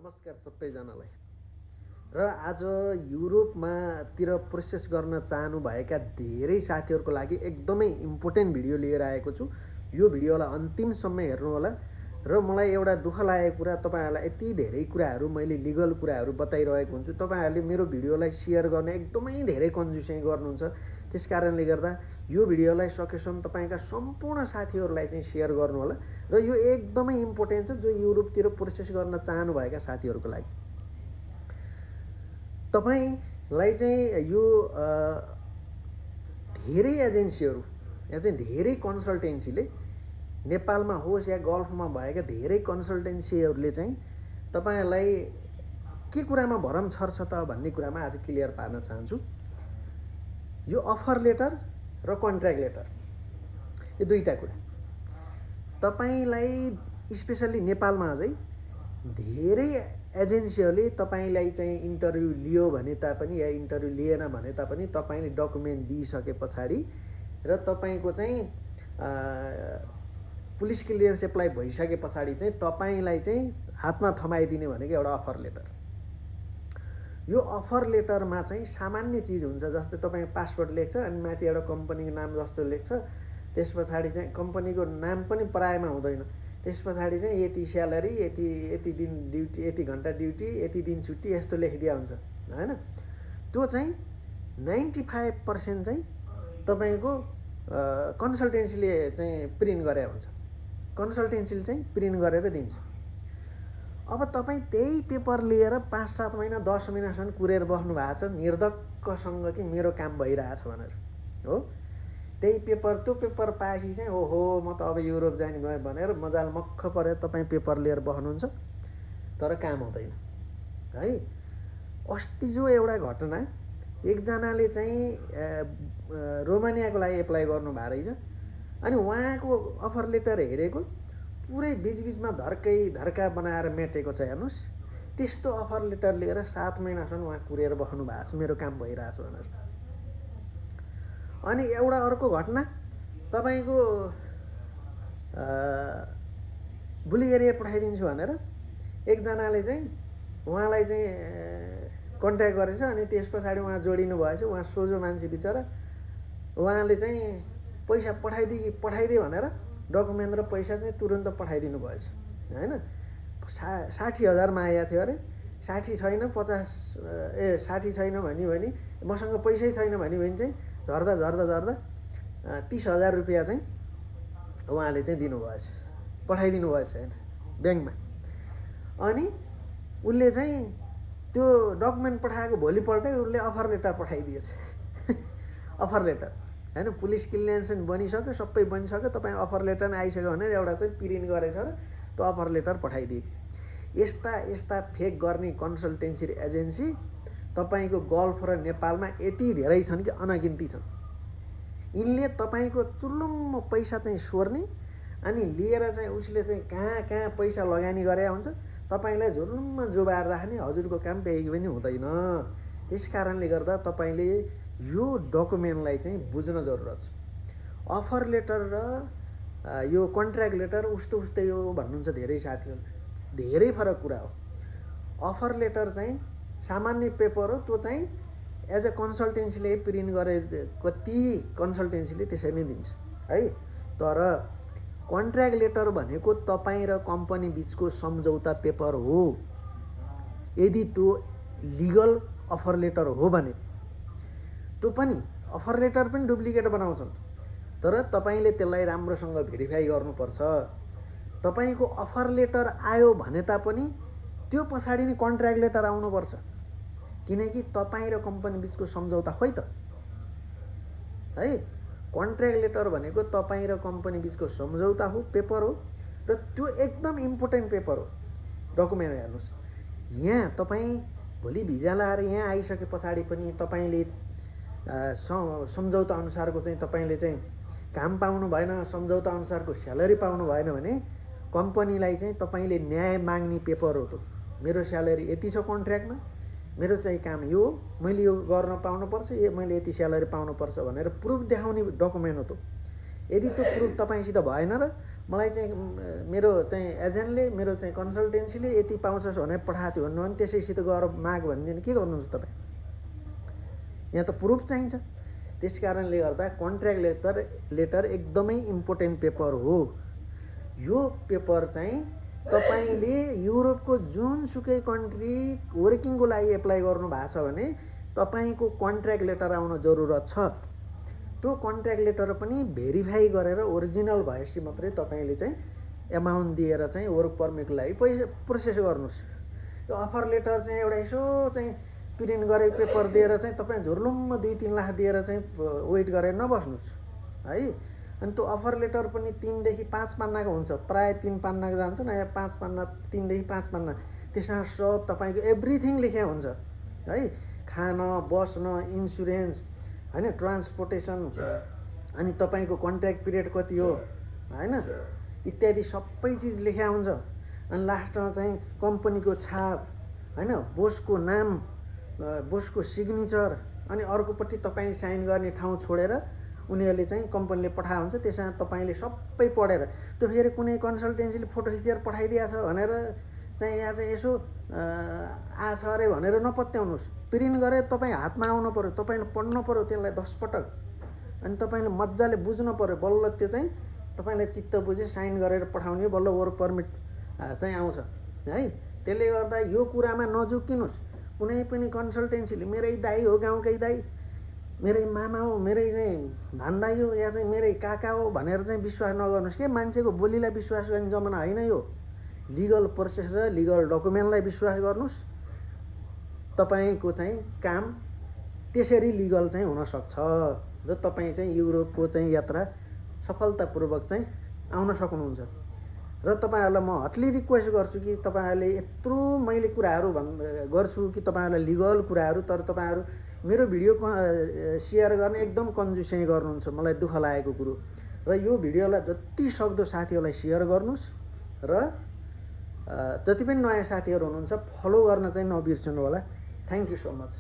नमस्कार सबैजनालाई। र आज युरोपमा तिर प्रोसेस गर्न चाहनुभएका धेरै साथीहरूको लागि एकदमै इम्पोर्टेन्ट भिडियो लिएर आएको छु। यो भिडियोलाई अन्तिमसम्म हेर्नु होला। र मलाई एउटा दुःख लागेको कुरा, तपाईँहरूलाई यति धेरै कुराहरू मैले लिगल कुराहरू बताइरहेको हुन्छु, तपाईँहरूले मेरो भिडियोलाई सेयर गर्ने एकदमै धेरै कन्जुसी गर्नुहुन्छ। त्यस कारणले गर्दा यो भिडियोलाई सकेसम्म तपाईँका सम्पूर्ण साथीहरूलाई चाहिँ सेयर गर्नु होला। र यो एकदमै इम्पोर्टेन्ट छ जो युरोपतिर प्रोसेस गर्न चाहनुभएका साथीहरूको लागि। तपाईँलाई चाहिँ यो धेरै एजेन्सीहरू यहाँ चाहिँ धेरै कन्सल्टेन्सीले नेपालमा होस् या गल्फमा भएका धेरै कन्सल्टेन्सीहरूले चाहिँ तपाईँलाई के कुरामा भरम छर्छ त भन्ने कुरामा आज क्लियर पार्न चाहन्छु। यो अफर लेटर र कन्ट्र्याक्ट लेटर, यो दुईटा कुरा तपाईँलाई स्पेसल्ली नेपालमा चाहिँ धेरै एजेन्सीहरूले तपाईँलाई चाहिँ इन्टरभ्यू लियो भने तापनि या इन्टरभ्यू लिएन भने तापनि तपाईँले डकुमेन्ट दिइसके पछाडि र तपाईँको चाहिँ पुलिस क्लियरेन्स एप्लाई भइसके पछाडि चाहिँ तपाईँलाई चाहिँ हातमा थमाइदिने भनेको एउटा अफर लेटर। यो अफर लेटरमा चाहिँ सामान्य चिज हुन्छ, जस्तै तपाईँ पासपोर्ट लेख्छ अनि माथि एउटा कम्पनीको नाम जस्तो लेख्छ, त्यस पछाडि चाहिँ कम्पनीको नाम पनि प्रायमा हुँदैन, त्यस पछाडि चाहिँ यति स्यालेरी, यति दिन ड्युटी, यति घन्टा ड्युटी, यति दिन छुट्टी, यस्तो लेखिदिया हुन्छ होइन। त्यो चाहिँ 95% चाहिँ तपाईँको कन्सल्टेन्सीले चाहिँ प्रिन्ट गरे हुन्छ, कन्सल्टेन्सीले चाहिँ प्रिन्ट गरेर दिन्छ। अब तपाईँ त्यही पेपर लिएर 5-7 महिना 10 महिनासम्म कुरेर बस्नु भएको छ निर्धक्कसँग कि मेरो काम भइरहेछ भनेर, हो। त्यही पेपर, त्यो पेपर पाएपछि चाहिँ ओहो म त अब युरोप जाने भएँ भनेर मजाल मक्ख परेर तपाईँ पेपर लिएर बस्नुहुन्छ, तर काम हुँदैन है। अस्ति जो एउटा घटना, एकजनाले चाहिँ रोमानियाको लागि एप्लाई गर्नु भएको रहेछ अनि उहाँको अफर लेटर हेरेको पुरै बिचबिचमा धर्का बनाएर मेटेको छ। हेर्नुहोस्, त्यस्तो अफर लेटर लिएर 7 महिनासम्म उहाँ कुरेर बस्नु भएको छ मेरो काम भइरहेछ भनेर। अनि एउटा अर्को घटना, तपाईँको बुल्गेरिया पठाइदिन्छु भनेर एकजनाले चाहिँ उहाँलाई चाहिँ कन्ट्याक्ट गरेछ अनि त्यस पछाडि उहाँ जोडिनु भएछ। उहाँ सोझो मान्छे बिचरा, उहाँले चाहिँ पैसा पठाइदिए भनेर डकुमेन्ट र पैसा चाहिँ तुरन्त पठाइदिनु भएछ होइन। 60,000 मागेको थियो अरे, 60 छैन 60 छैन भन्यो भने, मसँग पैसै छैन भन्यो भने चाहिँ झर्दा 30,000 रुपियाँ चाहिँ उहाँले चाहिँ दिनुभएछ, पठाइदिनु भएछ होइन ब्याङ्कमा। अनि उसले चाहिँ त्यो डकुमेन्ट पठाएको भोलिपल्टै उसले अफर लेटर पठाइदिएछ अफर लेटर होइन। पुलिस क्लियरेन्स बनिसक्यो, सबै बनिसक्यो, तपाईँ अफर लेटर आइसक्यो भनेर एउटा चाहिँ प्रिन्ट गरेछ र त्यो अफर लेटर पठाइदिए। यस्ता फेक गर्ने कन्सल्टेन्सी एजेन्सी तपाईँको गल्फ र नेपालमा यति धेरै छन् कि अनगिन्ती छन्। यिनले तपाईँको चुल्लुम्म पैसा चाहिँ सोर्ने अनि लिएर चाहिँ उसले चाहिँ कहाँ पैसा लगानी गरे हुन्छ, तपाईँलाई झुरुम्म जोबाएर राख्ने, हजुरको काम केही पनि हुँदैन। त्यस कारणले गर्दा तपाईँले यो डकुमेन्टलाई चाहिँ बुझ्न जरुरत छ। अफर लेटर र यो कन्ट्र्याक्ट लेटर उस्तै हो भन्नुहुन्छ धेरै साथीहरूले, धेरै फरक कुरा हो। अफर लेटर चाहिँ सामान्य पेपर हो, त्यो चाहिँ एज अ कन्सल्टेन्सीले प्रिन्ट गरे, कति कन्सल्टेन्सीले त्यसरी नै दिन्छ है। तर कन्ट्र्याक्ट लेटर भनेको तपाईँ र कम्पनी बिचको सम्झौता पेपर हो। यदि त्यो लिगल अफर लेटर हो भने त्यो पनि अफर लेटर पनि डुप्लिकेट बनाउँछन्, तर तपाईँले त्यसलाई राम्रोसँग भेरिफाई गर्नुपर्छ। तपाईँको अफर लेटर आयो भने तापनि त्यो पछाडि नै कन्ट्र्याक्ट लेटर आउनुपर्छ, किनकि तपाईँ र कम्पनी बिचको सम्झौता खोइ त है। कन्ट्र्याक्ट लेटर भनेको तपाईँ र कम्पनी बिचको सम्झौता हो, पेपर हो, र त्यो एकदम इम्पोर्टेन्ट पेपर हो। डकुमेन्ट हेर्नुहोस्, यहाँ तपाईँ भोलि भिजा लाएर यहाँ आइसके पछाडि पनि तपाईँले सम्झौता अनुसारको चाहिँ तपाईँले चाहिँ काम पाउनु भएन, सम्झौता अनुसारको स्यालेरी पाउनु भएन भने कम्पनीलाई चाहिँ तपाईँले न्याय माग्ने पेपर हो। त मेरो स्यालेरी यति छ कन्ट्र्याक्टमा, मेरो चाहिँ काम यो, मैले यो गर्न पाउनुपर्छ, मैले यति स्यालेरी पाउनुपर्छ भनेर प्रुफ देखाउने डकुमेन्ट हो। त यदि त्यो प्रुफ तपाईँसित भएन र मलाई चाहिँ मेरो चाहिँ एजेन्टले मेरो चाहिँ कन्सल्टेन्सीले यति पाउँछस् भनेर पठाएको थियो भन्नु भने त्यसैसित गएर माग भनिदिनु के गर्नुहुन्छ तपाईँ? यहाँ त प्रुफ चाहिन्छ। त्यस कारणले गर्दा कन्ट्र्याक्ट लेटर एकदमै इम्पोर्टेन्ट पेपर हो। यो पेपर चाहिँ तपाईँले युरोपको जुनसुकै कन्ट्री वर्किङको लागि एप्लाई गर्नु भएको छ भने तपाईँको कन्ट्र्याक्ट लेटर आउन जरुरत छ। त्यो कन्ट्र्याक्ट लेटर पनि भेरिफाई गरेर ओरिजिनल भएपछि मात्रै तपाईँले चाहिँ एमाउन्ट दिएर चाहिँ वर्क पर्मिटको लागि पैसा प्रोसेस गर्नुहोस्। यो अफर लेटर चाहिँ एउटा यसो चाहिँ प्रिन्ट गरेको पेपर दिएर चाहिँ तपाईँ झुर्लुम्म 2-3 लाख दिएर चाहिँ वेट गरेर नबस्नुहोस् है। अनि त्यो अफर लेटर पनि 3 देखि 5 पन्नाको हुन्छ, प्रायः 3 पन्नाको जान्छ नयाँ 5 पन्ना 3 देखि 5 पन्ना। त्यसमा सब तपाईँको एभ्रिथिङ लेख्या हुन्छ है, खान बस्न इन्सुरेन्स हैन, ट्रान्सपोर्टेसन, अनि तपाईँको कन्ट्र्याक्ट पिरियड कति हो हैन, इत्यादि सबै चिज लेख्या हुन्छ। अनि लास्टमा चाहिँ कम्पनीको छाप हैन, बोसको नाम, बोसको सिग्नेचर, अनि अर्कोपट्टि तपाईँ साइन गर्ने ठाउँ छोडेर उनीहरूले चाहिँ कम्पनीले पठाएको हुन्छ। त्यसमा तपाईँले सबै पढेर त्यो फेरि कुनै कन्सल्टेन्सीले फोटो खिचेर पठाइदिएको छ भनेर चाहिँ यहाँ चाहिँ यसो आछ अरे भनेर नपत्याउनुहोस्। प्रिन्ट गरेर तपाईँ हातमा आउनु पऱ्यो, तपाईँले पढ्नु पऱ्यो त्यसलाई 10 पटक, अनि तपाईँले मजाले बुझ्नु पऱ्यो। बल्ल त्यो चाहिँ तपाईँलाई चित्त बुझे साइन गरेर पठाउने बल्ल वर्क पर्मिट चाहिँ आउँछ है। त्यसले गर्दा यो कुरामा नझुक्किनुहोस्। कुनै पनि कन्सल्टेन्सीले मेरै दाइ हो, गाउँकै दाइ, मेरै मामा हो, मेरै चाहिँ भान्दाइ हो, या चाहिँ मेरै काका हो भनेर चाहिँ विश्वास नगर्नुहोस्। के मान्छेको बोलीलाई विश्वास गर्ने जमाना होइन यो। लिगल प्रोसेस र लिगल डकुमेन्टलाई विश्वास गर्नुहोस्। तपाईँको चाहिँ काम त्यसरी लिगल चाहिँ हुनसक्छ र तपाईँ चाहिँ युरोपको चाहिँ यात्रा सफलतापूर्वक चाहिँ आउन सक्नुहुन्छ। र तपाईँहरूलाई म हटली रिक्वेस्ट गर्छु कि तपाईँहरूले यत्रो मैले कुराहरू गर्छु कि तपाईँहरूलाई लिगल कुराहरू, तर तपाईँहरू मेरो भिडियो सेयर गर्ने एकदम कन्जुसै गर्नुहुन्छ, मलाई दुःख लागेको कुरो। र यो भिडियोलाई जति सक्दो साथीहरूलाई सेयर गर्नुहोस् र जति पनि नयाँ साथीहरू हुनुहुन्छ फलो गर्न चाहिँ नबिर्सनु होला। Thank you so much.